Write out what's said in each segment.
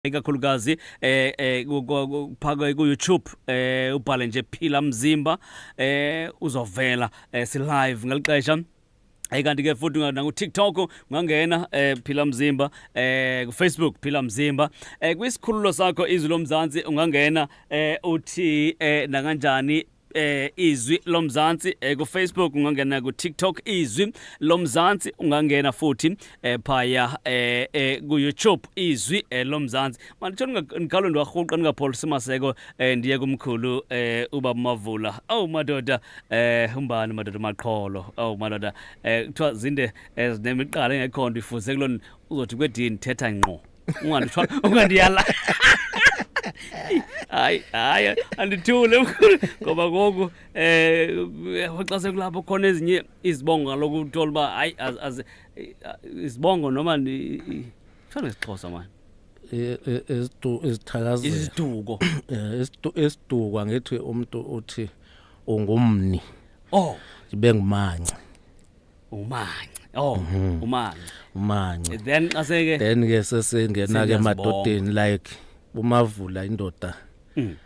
Ikakhulukazi phaka ku YouTube, ubhale nje Phila Mzimba, uzovela si live ngelixesha. Kanti ke futhi naku TikTok ungangena Phila Mzimba, ku Facebook Phila Mzimba, kwisikhululo sakho Izwi Lomzansi ungangena uthi nakanjani Izwi Lomzansi ku Facebook, ungangena ku TikTok Izwi Lomzansi, ungangena futhi phaya ku YouTube Izwi Lomzansi. Manje ngikhalo ndiwahuqa ningapholisi maseko, ndiye kumkhulu ubaba Mavula. Awu madoda, umbani madoda, maqholo. Awu madoda, kuthiwa zinde ezinemiqala engekho nto ifuze kulona, uzothi kwedini thetha ngqo, ungandithwa ungandiyala. Hayi hayi, andithule mkhulu, ngoba ngoku xa sekulapho khona ezinye izibongo kaloku uthola uba hayi izibongo noma kuthiwa ngesiXhosa mani? Izithakazelo. Iziduko. Isiduko angithi umuntu uthi ungumni. Oh. Ibe ngumanci. Umanci, oh, umanci. Umanci. Then xa seke Then ke sesingena ke Sengiyazibonga. emadodeni, like umavula indoda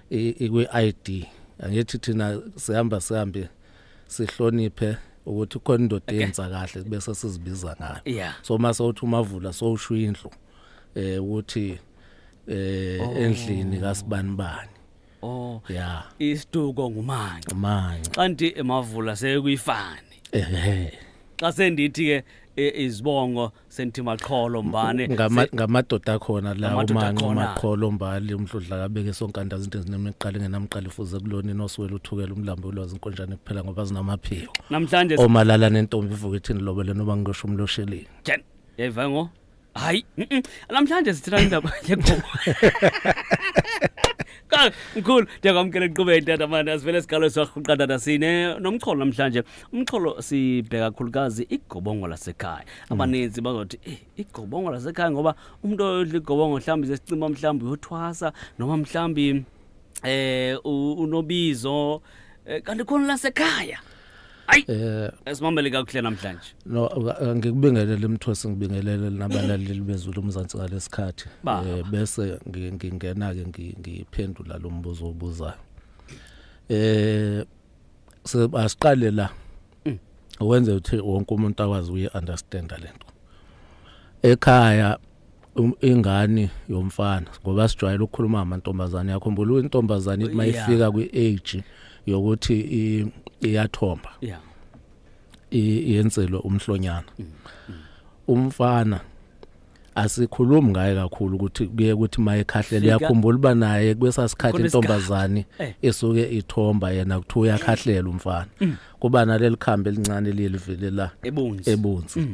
ikwi ID. Angithi thina sihamba sihambe sihloniphe ukuthi khona indoda eyenza kahle bese sizibiza ngayo. So mase uthi umavula sowusho indlu ukuthi endlini kasibani bani. Oh. Yeah. Isiduko ngumanci. Umanci. Xa ndithi emavula sekuyifani. Ehe. Xa sendithi ke izibongo sendithi maqholo mbane. Ngamadoda akhona la. Ngamadoda umanci akhona. Umaqholo mbali umdludla kabeke sonkanda izinto ezinemiqala engenamqala ifuze kulona inoswele uthukela umlambo ulwazi inkonjane kuphela ngoba zinamaphiko. Namhlanje omalala nentombi ivuka ithini lobele noba ngikosho umlosheleni. Jen yayiva ngo hayi, Namhlanje sithetha indaba yegobo. Ka mkhulu, ndiyakwamkela enkqubeni tata mani, asivele sigalo siwarhuqa tata, sine nomxholo namhlanje. Umxholo sibheka kakhulukazi igobongo lasekhaya. Abaninzi bazothi igobongo lasekhaya, ngoba umuntu oyodla igobongo mhlawumbi sesicima, mhlawumbi uyothwasa noma mhlawumbi unobizo, kanti khona lasekhaya. Hayi, esimamele kakuhle namhlanje. No, ngikubingelele mthosi, ngibingelele nabalaleli bezulu umzansi ngalesikhathi. Baba. Bese ngingena ke ngiphendula lo mbuzo obuzayo. Asiqale la. Wenze ukuthi wonke umuntu akwazi uyi understand lento. Ekhaya ingane yomfana, ngoba sijwayele ukukhuluma ngamantombazane, yakhumbula intombazane ithi mayifika kwi age yokuthi iyathomba, yenzelwe umhlonyana. Umfana asikhulumi ngaye kakhulu ukuthi kuye ukuthi mayekhahlela, uyakhumbula uba naye kwesasikhathi Khona isigaba. intombazane esuke ithomba, yena kuthiwa uyakhahlela umfana, kuba naleli khambi elincane liyelivele la ebunzi. Ebunzi.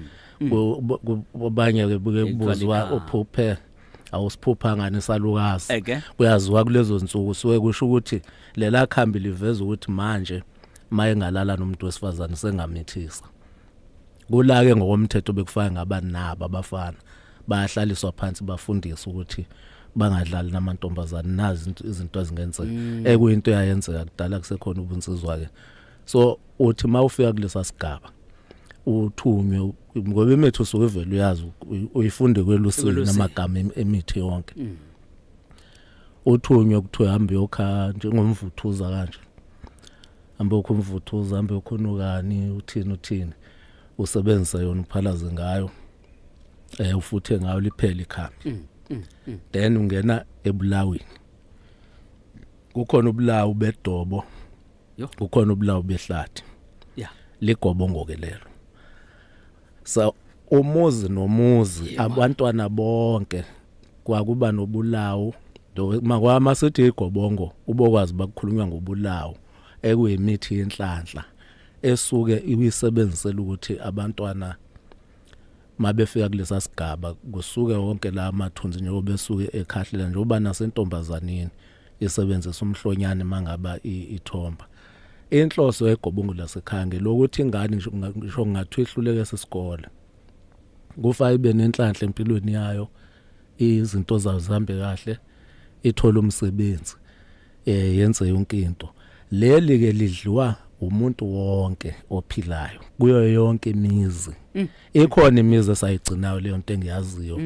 Abanye ke buke Ekuthiwa kubuzwa likhambi. Uphuphe awusiphupha ngani salukazi? Eke. Kuyaziwa kulezo nsuku suke kusho ukuthi lela khambi liveza ukuthi manje mayengalala nomuntu wesifazane sengamithisa. Kula ke ngokomthetho bekufaka ngaba nabo abafana bayahlaliswa phansi bafundiswe ukuthi bangadlali namantombazane, nazi izinto ezingenzeka, ekuyinto eyayenzeka kudala kusekhona ubunsizwa ke. So uthi mawufika kulesa sigaba uthunywe, ngoba imithi usuke vele uyazi, uyifunde kwelusini. Kwelusini. Namagama emithi yonke. Uthunywe kuthiwe hamba uyokha njengomvuthuza kanje, hamba uyokha umvuthuza, hamba uyokhonukani, uthini uthini, usebenzise yona uphalaze ngayo, ufuthe ngayo liphele ikhambi. Then ungena ebulawini, kukhona ubulawu bedobo, kukhona ubulawu behlathi. Ligobongo ke lelo. So umuzi nomuzi, abantwana bonke kwakuba nobulawu. Makwama sithi igobongo, ubokwazi bakukhulunywa ngobulawu ekuyimithi yenhlanhla esuke ibisebenzisela ukuthi abantwana mabefika kulesa sigaba kusuke wonke la mathunzi njengoba besuke ekhahlela, njengoba nasentombazaneni isebenzisa umhlonyane mangaba ithomba. Inhloso yegobongo lasekhaya ngelokuthi ingane ngisho kungathiwa ihluleke sesikole, kufa ibe nenhlanhla empilweni yayo, izinto zayo zihambe kahle, ithole umsebenzi, yenze yonke into. Leli ke lidliwa umuntu wonke ophilayo kuyo yonke imizi. Ikhona imizi esayigcinayo leyo nto engiyaziyo.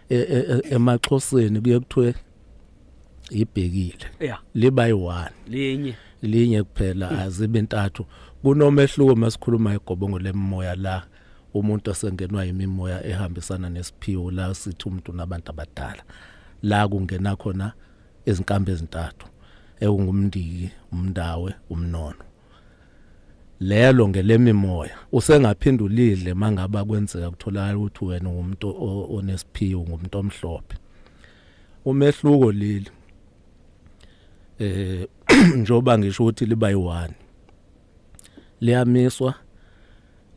Emaxhoseni kuye kuthiwe ibhekile. Liba yi-1. Linye. Linye kuphela, azibe intathu. Kunomehluko masikhuluma igobongo lemimoya, la umuntu osengenwa imimoya ehambisana nesiphiwo, la sithi umuntu nabantu abadala, la kungena khona izinkambi ezintathu ekungumndiki, umndawe, umnono. Lelo ngelemimoya. Usengaphinda ulidle mangaba kwenzeka kutholakala ukuthi wena ungumuntu onesiphiwo, ngumuntu omhlophe. Umehluko leli, njoba ngisho ukuthi liba yi-1, liyamiswa,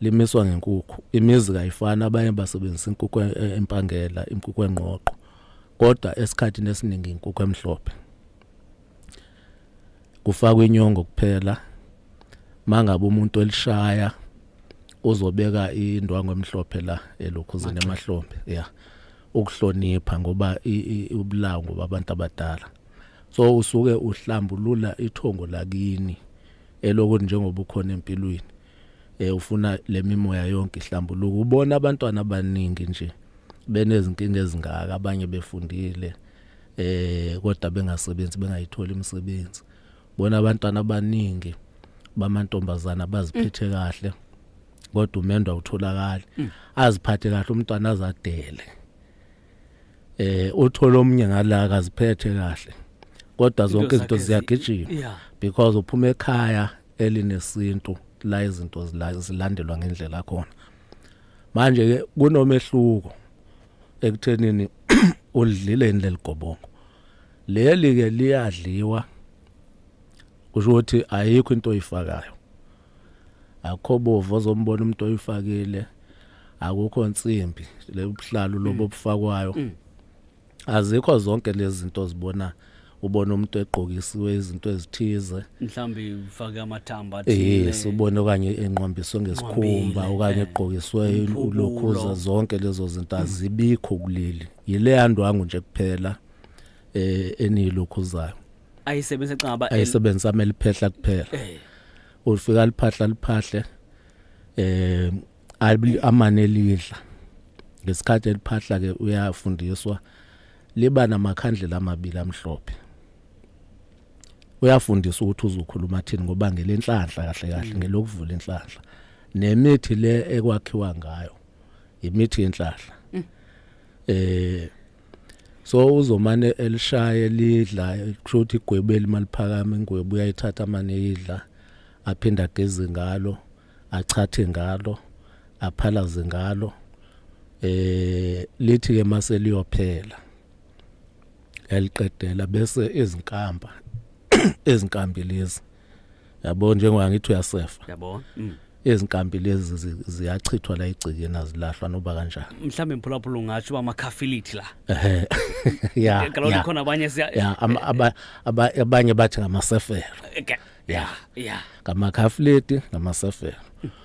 limiswa ngenkukhu. Imizi kayifani, abanye basebenzisa inkukhu empangela, inkukhu engqoqo, kodwa esikhathini esiningi inkukhu emhlophe. Kufakwa inyongo kuphela. Mangabe umuntu elishaya, uzobeka indwangu emhlophe la elokhuzeni, emahlombe, ya, ukuhlonipha, ngoba ubulawo ngoba abantu abadala. So usuke uhlambulula ithongo lakini elokuthi njengoba ukhona empilweni, ufuna lemimoya yonke ihlambuluka. Ubona abantwana abaningi nje benezinkinga ezingaka, abanye befundile kodwa bengasebenzi, bengayitholi imisebenzi. Bona abantwana abaningi bamantombazana baziphethe kahle, kodwa umendo awutholakali. Aziphathe kahle umntwana, azadele, uthola omnye ngala akaziphethe kahle, kodwa zonke izinto zakhe ziyagijima because uphuma ekhaya elinesintu, la izinto zilandelwa ngendlela khona. Manje ke kunomehluko ekuthenini udlile leligobongo. Leli ke liyadliwa, kusho ukuthi ayikho into oyifakayo, akukho bovu ozombona umuntu oyifakile, akukho nsimbi le ubuhlalu lobo obufakwayo, azikho zonke lezi zinto zibona, ubona umuntu egqokisiwe izinto ezithize. Mhlawumbe ufake amathambo athile. Yes, ubone okanye enqwambiswe ngesikhumba Enqwambile, okanye egqokiswe Umphumulo. ulokhuza. Zonke lezo zinto azibikho kuleli, yile ndwangu nje kuphela eniyilokhuzayo. Ayisebenzisa xa ngaba Ayisebenzisa ameliphehla kuphela. Ufika liphahla, liphahle, amane lidla. Ngesikhathi eliphahla ke uyafundiswa, liba namakhandlela amabili amhlophe. Uyafundiswa ukuthi uzokhuluma thini, ngoba ngelenhlanhla kahle kahle, ngelokuvula inhlanhla. Nemithi le ekwakhiwa ngayo imithi yenhlanhla. So uzomane elishaye lidla, kusho ukuthi igwebu maliphakama, ingwebu uyayithatha amane idla, aphinda ageze ngalo, achathe ngalo, aphalaze ngalo. Lithi ke mase liyophela, eliqedela, bese izinkamba, izinkambi lezi, yabo, njengoba ngithi uyasefa, Yabo. Izinkambi lezi ziyachithwa la igcikeni, azilahlwa noba kanjani. Mhlawumbe, mphulaphula, ungatsho uba amakhafilithi la. Ehe, ya. Kaloku khona abanye siya Ya, abanye bathi ngamasefero. Ya. Ngamakhafuleti, ngamasefero.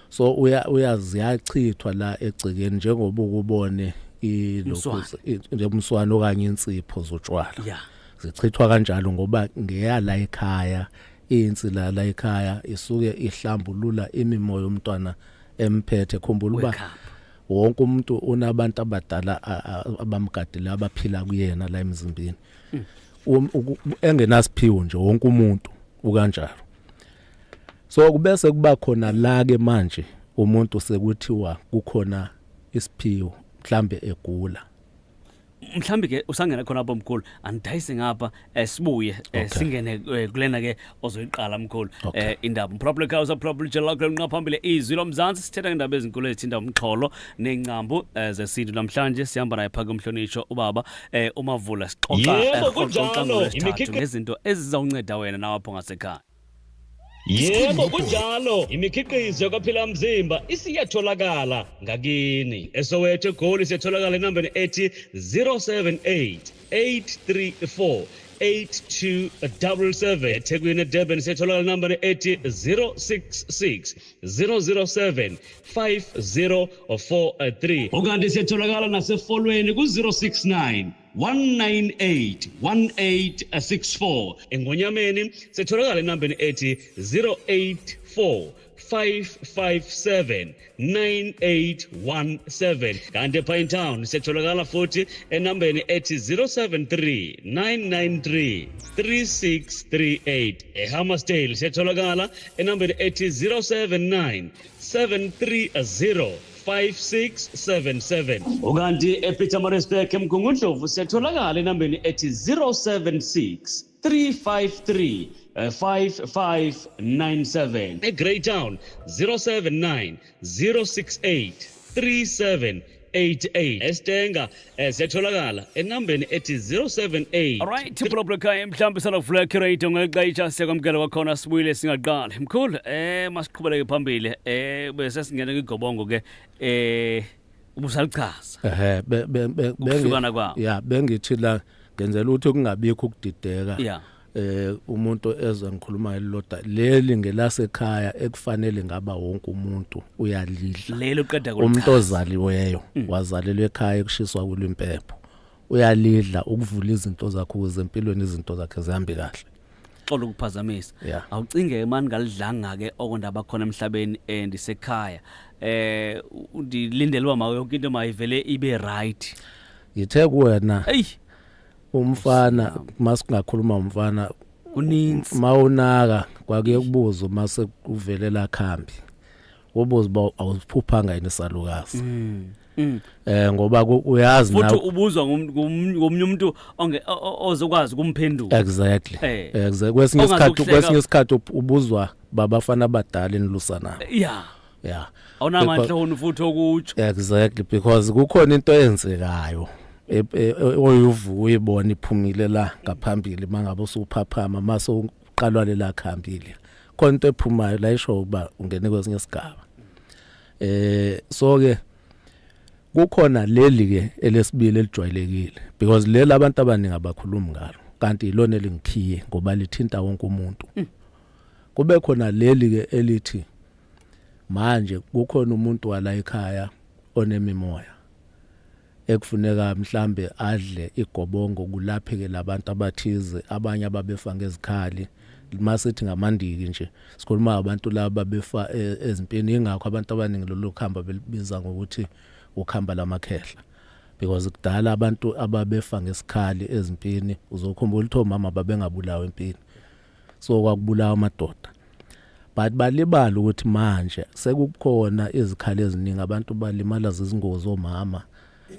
So uya uyaziyachithwa la egcikeni njengoba ukubone ilokhu njengomswano okanye insipho zotshwala. Zichithwa kanjalo ngoba ngeyala ekhaya, insi la la ekhaya isuke ihlambulula imimoya yomntwana emphethe. Khumbula uba Wake up. wonke umuntu unabantu abadala abamgadile, abaphila kuyena la emzimbeni. Engenasiphiwo nje, wonke umuntu ukanjalo. So kubese kuba khona la ke manje umuntu sekuthiwa kukhona isiphiwo, mhlambe egula. Mhlambi ke usangena khona apho, mkhulu, andidayise ngapha, sibuye singene kulena ke ozoyiqala, mkhulu. Indaba, mphulaphula ekhaya, usaphulaphula ijelo lakho lenqa phambili, Izwi Lomzantsi. Sithetha ngeendaba ezinkulu ezithinta umxholo neengcambu zesintu. Namhlanje sihamba naye phaka umhlonishwa ubaba uMavula, sixoxa Yebo, rhoqo kunjalo. xa ngolwesithathu ngezinto ezizawunceda wena nawe apho ngasekhaya. Yebo, kunjalo, imikhiqizo kaPhila Mzimba isiyatholakala ngakini eSoweto, eGoli siyatholakala enambeni ethi 078 834 8277. EThekwini, eDurban siyatholakala enambeni ethi 066 007 5043. Ukanti siyatholakala naseFolweni ku-069. 198 1864. Engonyameni sitholakala enambeni ethi 084 557 9817, kanti ePinetown siyatholakala futhi enambeni ethi 073 993 3638. EHammersdale siyatholakala enambeni ethi 079 730 5677, ukanti ePietermaritzburg eMgungundlovu siyatholakala enambeni ethi 076 353 5597. EGreytown 079 068 3788. Estenga siyatholakala enambeni ethi 078. Alright, problem ekhaya mhlawumbe sanokuvula curator ngexesha siyakwamukela kwakhona, sibuyile singaqali. Mkhulu, masiqhubeleke phambili. Bese singena kwigobongo ke, ubusalichaza. Ehhe, Ukuhlukana kwawo. Ya, bengithi la ngenzela ukuthi kungabikho ukudideka. Umuntu ezwe ngikhuluma elilodwa, leli ngelasekhaya ekufanele ngaba wonke umuntu uyalidla. Lelo qeda. Umuntu ozaliweyo, wazalelwa ekhaya ekushiswa kulo impepho, uyalidla ukuvula izinto zakhe ukuze empilweni izinto zakhe zihambe kahle. Xola ukuphazamisa. Awucinge mani ngalidlanga ke okondaba khona emhlabeni, ndisekhaya, ndilindele uba ma yonke into mayivele ibe right. Ngithe kuwena, eyi, umfana, masingakhuluma umfana, kuninzi. Mawunaka kwakuye kubuza mase kuvelela khambi, ubuza uba awuphuphanga yini isalukazi. Ngoba uyazi. Futhi ubuzwa ngomunye umuntu ozokwazi ukumphendula. Exactly. Exactly, kwesinye isikhathi Ongazukuhleka. Kwesinye isikhathi ubuzwa babafana abadala enilusana. Yeah. Awunamanhloni futhi okutsho. Exactly, because kukhona into eyenzekayo oyuvuka uyibona iphumile la ngaphambili mangabe usuphaphama, mase uqalwa lela khambili, khona into ephumayo la isho ukuba ungene kwesinye isigaba. So ke kukhona leli ke elesibili elijwayelekile, because leli abantu abaningi abakhulumi ngalo, kanti ilona elingikhiye ngoba lithinta wonke umuntu. Kube khona leli ke elithi manje kukhona umuntu wala ekhaya onemimoya ekufuneka mhlambe adle igobongo kulapheke labantu abathize, abanye ababefa ngezikhali. Masithi ngamandiki nje, sikhuluma abantu laba befa ezimpini. Ingakho abantu abaningi lolu khamba belibiza ngokuthi ukhamba lamakhehla, because kudala abantu ababefa ngesikhali ezimpini, uzokhumbula ukuthi omama babengabulawa empini, so kwakubulawa amadoda. But balibala ukuthi manje sekukhona izikhali eziningi, abantu balimala zizingozi, omama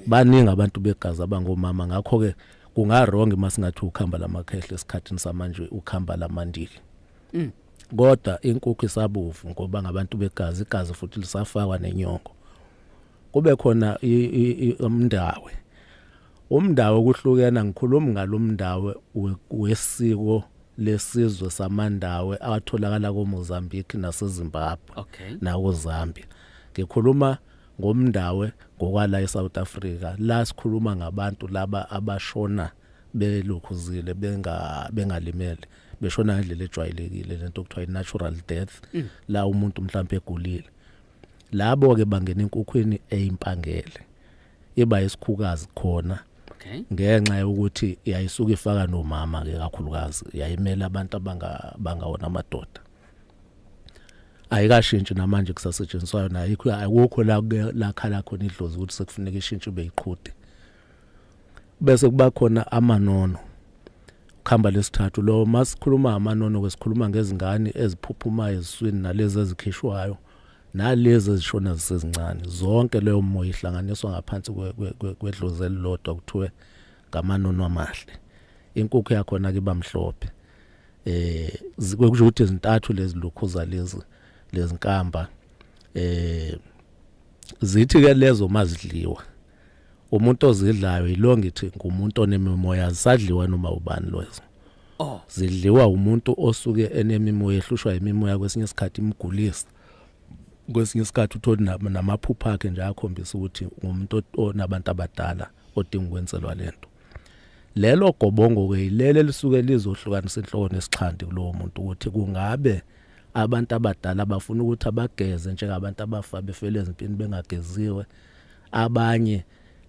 baningi, abantu begazi abangomama. Ngakho ke kunga wrong masingathi ukhamba lamakhehle esikhathini samanje, ukhamba lamandiki. Kodwa inkukhu isabovu ngoba ngabantu begazi, igazi futhi lisafakwa nenyongo. Kube khona umndawe. Umndawe kuhlukena, ngikhuluma ngalomndawe wesiko lesizwe samandawe atholakala koMozambique naseZimbabwe nakoZambia. Ngikhuluma ngomndawe ngokwala eSouth Africa, la sikhuluma ngabantu laba abashona belokhuzile, bengalimele, beshona ngendlela ejwayelekile, lento okuthiwa i-natural death, la umuntu mhlawumbe egulile. Labo ke bangena enkukhwini eyimpangele, iba isikhukazi khona, ngenxa yokuthi yayisuka ifaka nomama ke kakhulukazi, yayimela abantu abanga bangawona amadoda. Ayikashintshi namanje, kusasetshenziswayo nayo, akukho la kuke lakhala khona idlozi ukuthi sekufuneka ishintshe ibe iqhude. Bese kuba khona amanono, khamba lesithathu lo. Masikhuluma amanono ke, sikhuluma ngezingane eziphuphumayo eziswini, nalezi ezikhishwayo, nalezi ezishona zisezincane. Zonke leyo moya ihlanganiswa ngaphansi kwedlozi elilodwa, kuthiwe ngamanono amahle. Inkukhu yakhona ke bamhlophe. Kusho ukuthi izintathu lezi lokhuza lezi lezinkamba, zithi ke lezo mazidliwa, umuntu ozidlayo yilo ngithi ngumuntu onemimoya. Zisadliwa noma ubani lezo. Zidliwa umuntu osuke enemimoya, ehlushwa imimoya, kwesinye isikhathi imgulisa, kwesinye isikhathi uthole namaphupha akhe nje akhombisa ukuthi ngumuntu onabantu abadala odinga ukwenzelwa lento. Lelo gobongo ke yilele lisuke lizohlukanisa inhloko nesixhanti kulowo muntu, ukuthi kungabe abantu abadala bafuna ukuthi abageze njengabantu abafa befele ezimpini bengageziwe, abanye.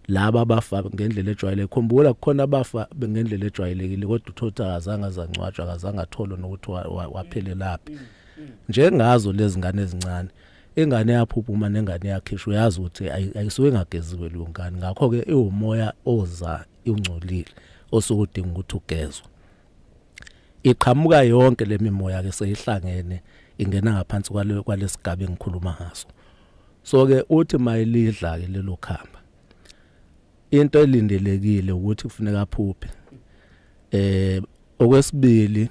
Laba abafa ngendlela ejwayelekile, khumbula kukhona abafa ngendlela ejwayelekile kodwa uthole ukuthi akazange azangcwatshwa, akazange atholwe nokuthi waphelelaphi. Njengazo lezi ngane ezincane, ingane yaphuphuma nengane yakhishwa, uyazi ukuthi ayisuke ingageziwe leyo ngane. Ngakho-ke iwumoya oza ungcolile osuke udinga ukuthi ugezwe. Iqhamuka yonke le mimoya ke seyihlangene ingena ngaphansi kwalesigaba engikhuluma ngaso. So ke uthi mayilidla ke lelo khamba, into elindelekile ukuthi kufuneka aphuphe. Okwesibili,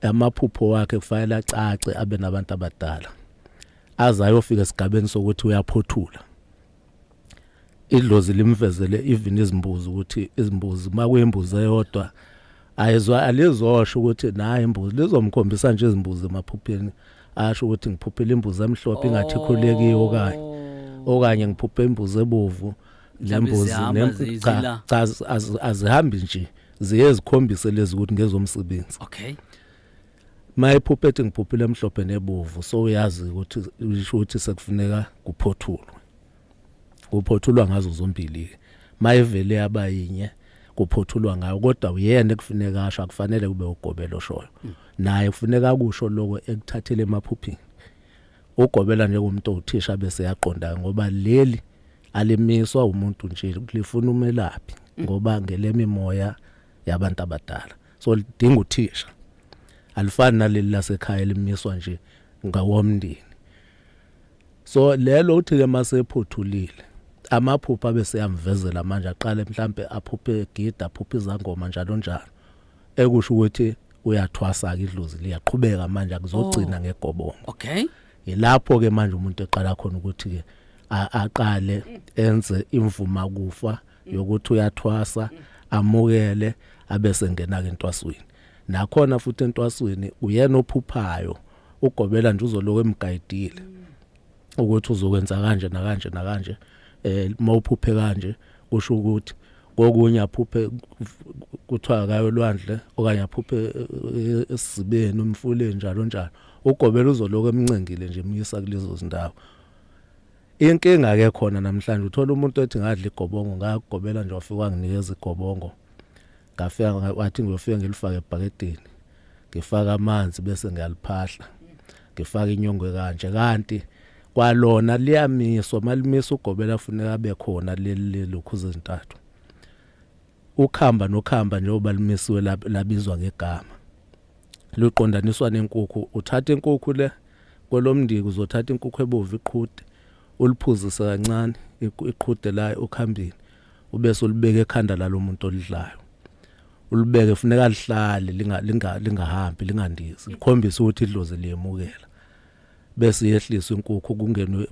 amaphupho wakhe kufanele acace, abe nabantu abadala, aze ayofika esigabeni sokuthi uyaphothula. Idlozi limvezele even izimbuzi, ukuthi izimbuzi makuyimbuzi eyodwa ayizwa, alizosho ukuthi nayi imbuzi, lizomkhombisa nje izimbuzi emaphupheni, asho ukuthi ngiphuphile imbuzi emhlophe ingathi ikhulekiwe, okanye ngiphuphe imbuzi ebovu. Mhlawumbe lembuzi zihamba cha zila. Cha, azihambi nje, ziye zikhombise lezi ukuthi ngezomsebenzi. Mayiphuphe ethi ngiphuphile emhlophe nebovu, so uyazi ukuthi isho ukuthi sekufuneka kuphothulwe. Kuphothulwa ngazo zombili ke. Mayivele yabayinye kuphothulwa ngayo, kodwa uyena ekufuneka asho, akufanele kube ugobela oshoyo. Naye kufuneka akusho lokho ekuthathele emaphuphini. Ugobela njengomuntu owuthisha bese yaqonda, ngoba leli alimiswa umuntu nje, lifuna umelaphi, ngoba ngelemimoya yabantu abadala, so lidinga uthisha. Alifani naleli lasekhaya elimiswa nje ngawomndeni. So lelo uthi ke masephothulile amaphupho abe seyamvezela manje, aqale mhlambe aphuphe egida, aphuphe izangoma njalo njalo, ekusho ukuthi uyathwasa ke, idlozi liyaqhubeka manje, akuzogcina ngegobongo. Yilapho ke manje umuntu eqala khona ukuthi ke aqale enze imvuma kufa yokuthi uyathwasa, amukele, abese ngena ke entwasweni. Nakhona futhi entwasweni uyena ophuphayo, ugobela nje uzoloko emgayidile ukuthi uzokwenza kanje nakanje nakanje. Mawuphuphe kanje kusho ukuthi kokunye aphuphe kuthiwa akayo olwandle, okanye aphuphe esizibeni, umfuleni, njalo njalo. Ugobela uzoloko emncengile nje, emyisa kulezo zindawo. Inkinga ke khona namhlanje, uthola umuntu ethi ngadla igobongo, ngagobela nje, wafika wanginikeza igobongo, ngafika wathi ngiyofika ngilifake ebhakedeni, ngifaka amanzi bese ngiyaliphahla, ngifaka inyongo kanje, kanti kwalona liyamiswa. Malimisa ugobela funeka abe khona leli lokhu zintathu, ukhamba nokhamba njengoba limisiwe labizwa ngegama, luqondaniswa nenkukhu. Uthatha inkukhu le kwelomndiki, uzothatha inkukhu ebovu iqhude, uliphuzise kancane iqhude la ukhambini, ubese ulibeka ekhanda lalomuntu olidlayo. Ulibeke, funeka lihlale, lingahambi, lingandizi, likhombise ukuthi idlozi liyemukela. Bese yehliswa inkukhu, kungenwe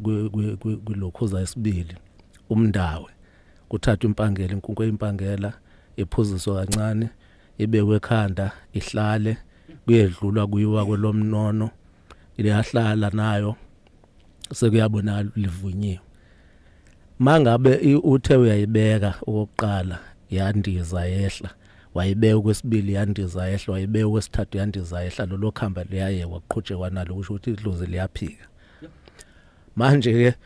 kwilokhuza esibili, umndawe, kuthathwa impangela, inkukhu eyimpangela iphuziswe kancane, ibekwe ekhanda, ihlale. Kuyedlulwa kuyiwa kwelomnono, liyahlala nayo, sekuyabonakala livunyiwe. Mangabe uthe uyayibeka okokuqala yandiza yehla, wayibeka okwesibili yandiza yehla, wayibeka okwesithathu yandiza yehla, lolo khamba liyayekwa, kuqhutshekwa nalo, kusho ukuthi idlozi liyaphika. Manje ke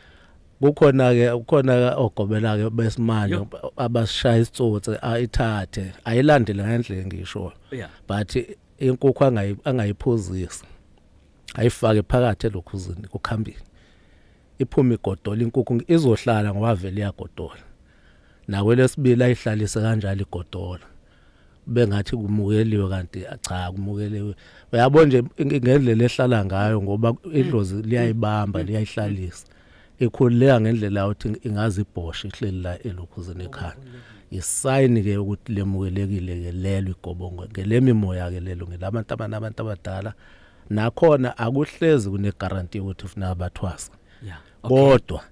kukhona ke kukhona ogobela ke besimanje abasishaya isitsotsi, ayithathe ayilandele ngendlela engisho, but inkukhu angayiphuzisi, ayifake phakathi elokhuzini kukhambini, iphume igodola inkukhu, izohlala ngoba vele iyagodola. Nakwelesibili ayihlalise kanjalo, igodola, bengathi kumukeliwe, kanti cha, kumukeliwe. Uyabo nje ngendlela ehlala ngayo, ngoba idlozi liyayibamba, liyayihlalisa, ikhululeka ngendlela yokuthi ingaze ibhoshe ihleli la elokhuzini ekhaya. Isayini ke ukuthi lemukelekile ke lelo igobongo, ngelemimoya ke lelo, ngelabantu abanabantu abadala. Nakhona akuhlezi kune guarantee ukuthi ufuna abathwasa, kodwa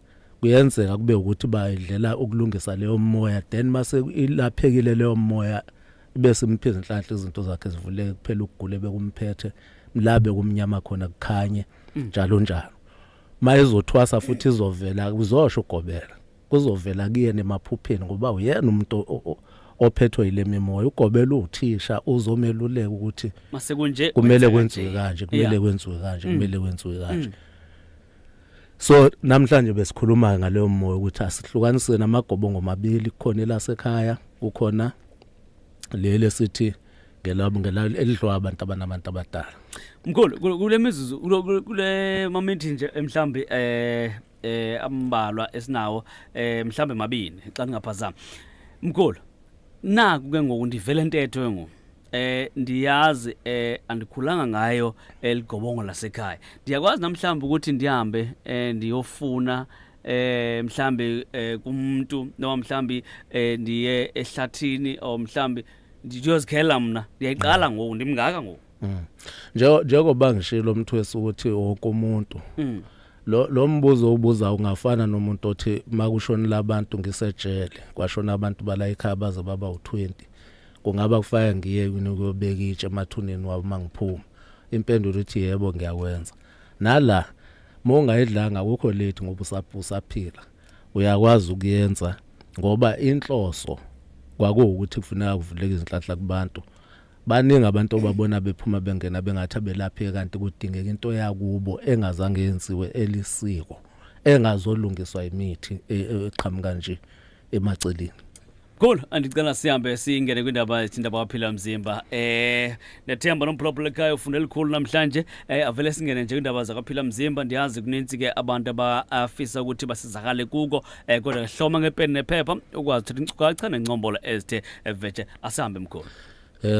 kuyenzeka kube ukuthi bayidlela ukulungisa leyo moya, then mase ilaphekile leyo moya bese imphiza inhlanhla, izinto zakhe zivuleke, kuphela ukugula bekumphethe, la bekumnyama khona kukhanye, njalo njalo. Mayizothwasa futhi izovela, uzosho ugobela, kuzovela kuyena emaphupheni, ngoba uyena umuntu ophethwe yile mimoya. Ugobela uthisha, uzomeluleka ukuthi mase kunje kumele kwenziwe kanje, kumele kwenziwe kanje, kumele kwenziwe kanje. So namhlanje besikhuluma ngaleyo moya ukuthi asihlukaniseni amagobongo mabili, kukhona elasekhaya, kukhona leli esithi ngelabo ngela elidliwa abantu abanabantu abadala. Mkhulu, kule mizuzu, kule mamithi nje mhlambi ambalwa esinawo, mhlambe mabini xa ningaphazami. Mkhulu, naku ke ngoku ndivele entetho ke ngoku. Ndiyazi andikhulanga ngayo eligobongo lasekhaya. Ndiyakwazi namhlawumbe ukuthi ndihambe ndiyofuna mhlambe kumuntu, noma mhlambi ndiye ehlathini, or mhlambi ndiyozikhela mna. Ndiyayiqala ngoku, ndimngaka ngoku. Njengoba ngishilo mthwesi ukuthi wonke umuntu lo mbuzo ubuza ungafana nomuntu othi makushonela abantu ngisejele, kwashona abantu bala ekhaya baze baba u20, kungaba kufaka ngiye yini ukuyobeka itshe emathuneni wabo mangiphuma? Impendulo ithi yebo, ngiyakwenza. Nala mongayidlanga akukho late ngoba usaphila, uyakwazi ukuyenza, ngoba inhloso kwakuwukuthi kufuneka kuvuleke izinhlanhla kubantu. Baningi abantu obabona bephuma bengena bengathi abelaphi, kanti kudingeka into yakubo engazange yenziwe elisiko, engazolungiswa imithi eqhamuka nje emaceleni. Cool, andicela sihambe singene kwindaba ethinta abaphila mzimba. Nethemba nomphulaphula ekhaya ufunda elikhulu namhlanje. Avele singene nje kwindaba zakaphila mzimba. Ndiyazi kunintsi ke abantu abafisa ukuthi basizakale kuko. Kodwa hloma ngepeni nephepha ukwazi uthatha inkcukacha nengcombolo ezithe vetshe. Asihambe mkhulu.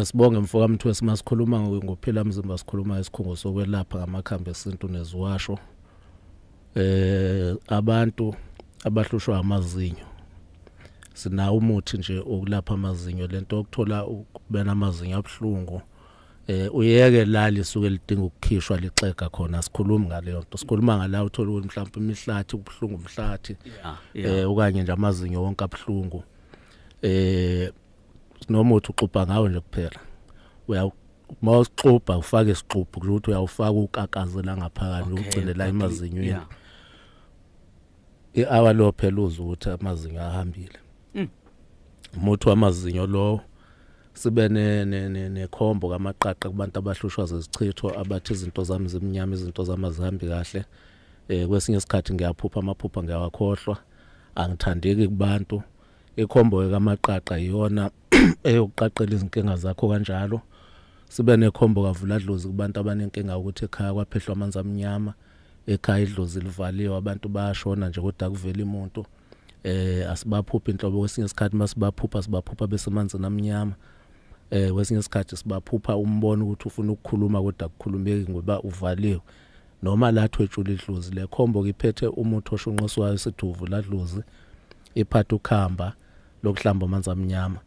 Sibonge mfoka Mthwesi. Masikhuluma ngophila mzimba, sikhuluma isikhungo sokwelapha ngamakhambi esintu neziwasho. Abantu abahlushwa amazinyo, sinawo umuthi nje okulapha amazinyo, lento okuthola ukubena amazinyo abuhlungu, uyeke la lisuke lidinga ukukhishwa lixega khona, sikhuluma ngaleyo nto. Sikhuluma ngala uthola ukuthi mhlawumbe imihlathi kubuhlungu, umhlathi okanye nje amazinyo wonke abuhlungu. Sinomuthi uxubha ngawo nje kuphela. Uya mawuxubha ufake isixubho, kusho ukuthi uyawufaka ukakazela ngaphakathi, ugcine la emazinyweni. I-hour lo phela uzwa ukuthi amazinyo ahambile. Umuthi wamazinyo lo. Sibe ne nekhombo kamaqaqa kubantu abahlushwa zezichitho, abathi izinto zami zimnyama, izinto zami azihambi kahle, kwesinye isikhathi ngiyaphupha amaphupha ngiyawakhohlwa, angithandeki kubantu. Ikhombo kamaqaqa iyona eyokuqaqela izinkinga zakho kanjalo. Sibe nekhombo kavuladlozi kubantu abanenkinga ukuthi ekhaya kwaphehlwa amanzi amnyama, ekhaya idlozi livaliwe, abantu bayashona nje kodwa kuvela umuntu, asibaphuphi inhlobo. Kwesinye isikhathi masibaphupha, sibaphupha besemanzini amnyama. Kwesinye isikhathi sibaphupha umbono ukuthi ufuna ukukhuluma kodwa akukhulumeki ngoba uvaliwe, noma la thwetshula idlozi. Le khombo iphethe umuthi oshunqiswayo sithi uvuladlozi, iphatha ukhamba lokuhlamba amanzi amnyama.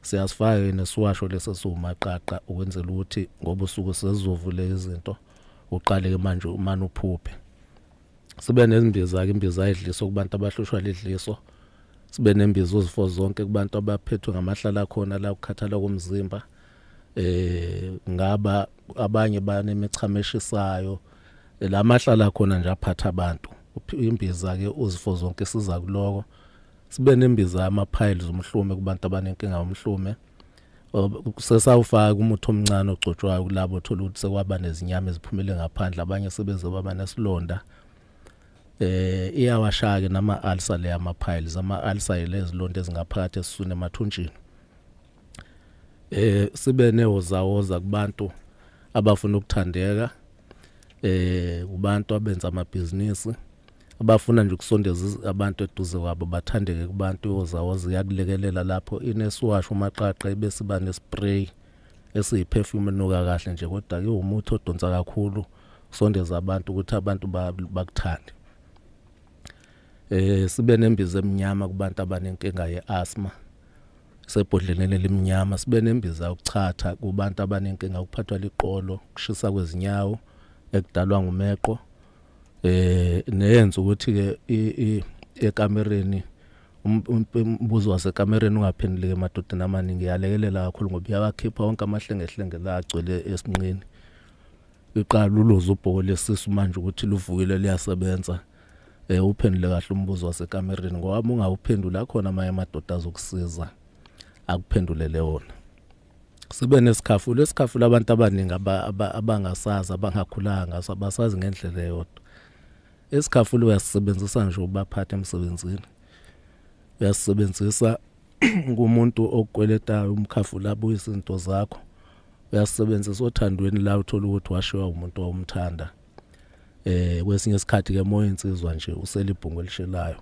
Siyasifaka nesiwasho lesi siwumaqaqa ukwenzela ukuthi ngoba usuku sezizovuleka izinto, uqale ke manje umane uphuphe. Sibe nezimbiza ke, imbiza idliso kubantu abahlushwa lidliso. Sibe nembiza uzifo zonke kubantu abaphethwe ngamahlala khona la ukukhathala komzimba, ngaba abanye banemichamo eshisayo, la mahlala khona nje aphatha abantu. Imbiza ke uzifo zonke siza kuloko. Sibe nembiza ama-piles, umhlume, kubantu abanenkinga yomhlume. Sesawufaka umuthi omncane ogcotshwayo kulabo thola ukuthi sekwaba nezinyama eziphumele ngaphandle, abanye sebeze baba nesilonda. Iyawashaya ke nama ulcer le, ama piles, ama ulcer lezilonda ezingaphakathi esiswini, emathunjini. Sibe newozawoza kubantu abafuna ukuthandeka, kubantu abenza amabhizinisi, abafuna nje ukusondeza abantu eduze kwabo, bathandeke kubantu. Iwozawoza iyakulekelela lapho. Inesiwasho umaqaqa, ebese iba nespray esiyiperfume enuka kahle nje, kodwa ke umuthi odonsa kakhulu kusondeza abantu ukuthi abantu bakuthande. Sibe nembiza eminyama kubantu abanenkinga yeasthma, sebhodleleni elimnyama. Sibe nembiza yokuchatha kubantu abanenkinga ukuphathwa liqolo, kushisa kwezinyawo ekudalwa ngumeqo, neyenza ukuthi ke ekamereni umbuzo wasekamereni ungaphenduleki emadodeni amaningi. Iyalekelela kakhulu ngoba iyawakhipha wonke amahlengehlenge la agcwele esinqeni, iqala uloze ubhoko lesisu manje ukuthi luvukile, liyasebenza. Uphendule kahle umbuzo wasekamereni, ngoba uma ungawuphendula khona amanye amadoda azokusiza akuphendulele wona. Sibe nesikhafulo. Esikhafulo abantu abaningi abangasazi, abangakhulanga ngaso, abasazi ngendlela eyodwa. Isikhafulo uyasisebenzisa nje ubaphatha emsebenzini. Uyasisebenzisa kumuntu okukweletayo umkhafula abuyisa izinto zakho. Uyasisebenzisa othandweni la uthola ukuthi washiywa umuntu owumthanda. Kwesinye isikhathi ke moya insizwa nje uselibhungu elishelayo.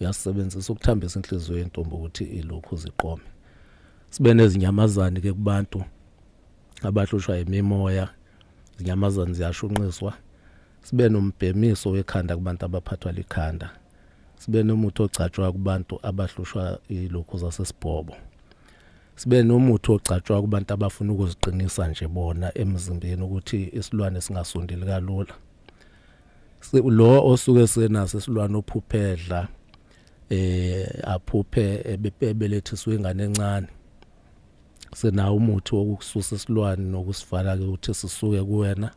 Uyasisebenzisa ukuthambisa inhliziyo yentombi ukuthi ilokhu ziqome. Sibe nezinyamazane ke kubantu abahlushwa imimoya. Izinyamazane ziyashunqiswa. Sibe nombhemiso wekhanda kubantu abaphathwa likhanda. Sibe nomuthi ogcatshwa kubantu abahlushwa ilokhu zasesibhobo. Sibe nomuthi ogcatshwa kubantu abafuna ukuziqinisa nje bona emzimbeni ukuthi isilwane singasondeli kalula. Lo osuke senaso isilwane ophuphedla aphuphe ebelethiswe ingane encane. Sinawo umuthi wokususa isilwane nokusivala ke ukuthi sisuke kuwena.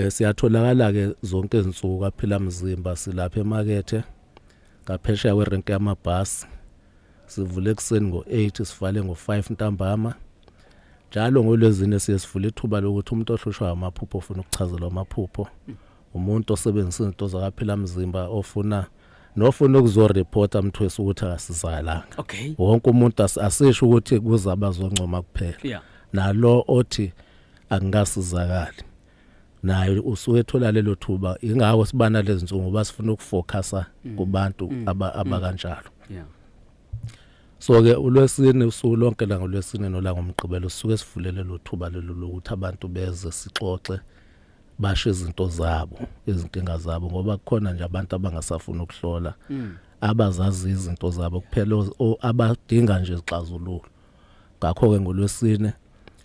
Siyatholakala ke zonke izinsuku kaphila mzimba silapha emakethe ngaphesheya kwerenke yamabhasi. Sivule ekuseni ngo-8 sivale ngo-5 ntambama. Njalo ngolwezine siye sivule ithuba lokuthi umuntu ohlushwa amaphupho ofuna ukuchazelwa amaphupho, umuntu osebenzisa izinto zakaphila mzimba ofuna nofuna ukuzoreporta mthwesi ukuthi akasizakalanga. Wonke umuntu asisho ukuthi kuza abazoncoma kuphela. Nalo othi angikasizakali naye usuke ethola lelo thuba. Ingakho sibana lezi nsuku ngoba sifuna ukufocusa kubantu abakanjalo. So ke ulwesine usuku lonke la ngolwesine nola ngomgqibelo sisuke sivulele lo thuba lelo lokuthi abantu beze sixoxe basho izinto zabo, izinkinga zabo, ngoba kukhona nje abantu abangasafuni ukuhlola, abazazi izinto zabo kuphela, abadinga nje izixazululo. Ngakho ke ngolwesine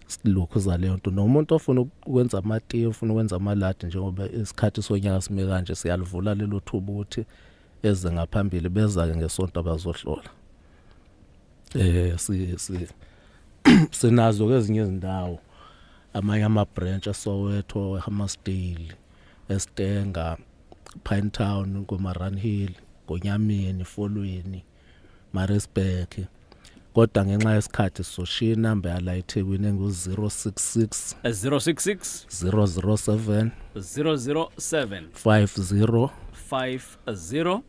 silokhu zaleyo nto. Nomuntu ofuna ukwenza amatiye, ofuna ukwenza amaladi, njengoba isikhathi sonyaka sime kanje, siyalivula lelo thuba ukuthi eze ngaphambili. Beza ke ngesonto abazohlola. Si si sinazo ke ezinye izindawo, amanye ama branch eSoweto, eHammarsdale, eStanger, Pinetown, koMaranhill, Gonyameni, Folweni, Maritzburg. Kodwa ngenxa yesikhathi sizoshiya inamba yala eThekwini engu-066 066 007 007 50 50 43.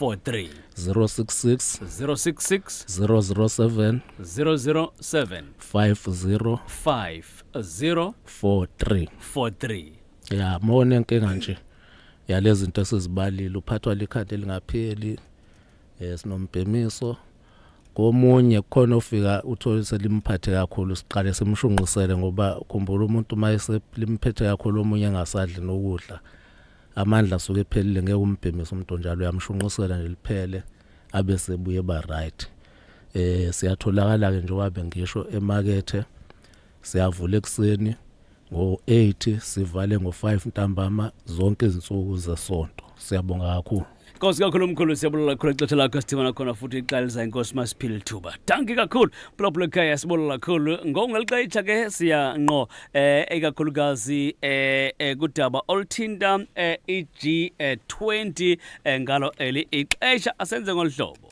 43. 066 066 007 007 50 50 43. 43. Ya, mona inkinga nje yalezi zinto esizibalile, uphathwa likhanda elingapheli, sinombhemiso komunye kukhona ofika uthole selimphathe kakhulu, siqale simshunqisele ngoba khumbula umuntu uma eselimphethe kakhulu omunye engasadli nokudla, amandla asuke ephelile, ngeke umbhemise umuntu onjalo, uyamshunqisela nje liphele abe sebuye ba right. Siyatholakala ke njengoba bengisho emakethe, siyavula ekuseni ngo-8 sivale ngo-5 ntambama zonke izinsuku zesonto. Siyabonga kakhulu. Nkosi kakhulu mkhulu, siyabulela kakhulu ixesha lakho. Sithibana khona futhi ixesha, inkosi masiphile ithuba. Dankie kakhulu phulaphula ekhaya, sibulela kakhulu ngokungeli xesha ke. Siya ngqo ikakhulukazi kudaba oluthinta i-G20 ngalo eli ixesha asenze ngolu hlobo.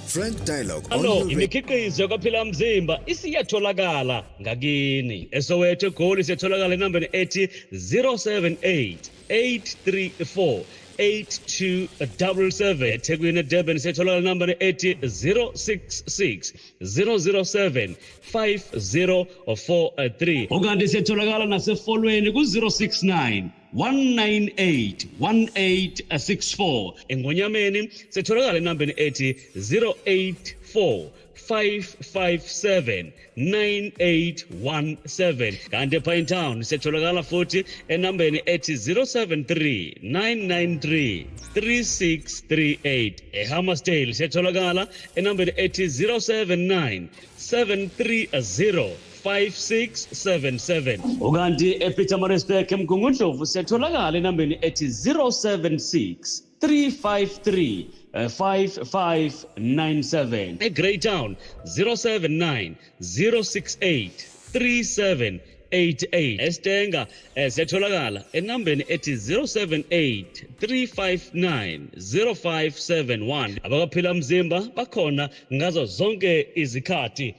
Frank Dialogue on Alo, your radio. Imikhiqizo kaphila mzimba isiyatholakala ngakini. ESoweto, eGoli siyatholakala enambeni ethi 078 834 8277. eThekwini, eDurban siyatholakala enambeni ethi 066 007 5043. Ukanti siyatholakala nasefolweni ku-069 198 1864. Engonyameni sitholakala enambeni ethi 084 557 9817. Kanti ePinetown siyatholakala futhi enambeni ethi 073 993 3638. EHammarsdale siyatholakala enambeni ethi 079 730 5677. Ukanti ePietermaritzburg, eMgungundlovu, siyatholakala enambeni ethi 076 353 5597. EGreytown 079 068 3788. EStanger siyatholakala enambeni ethi 078 359 0571. Abakaphila mzimba bakhona ngazo zonke izikhathi.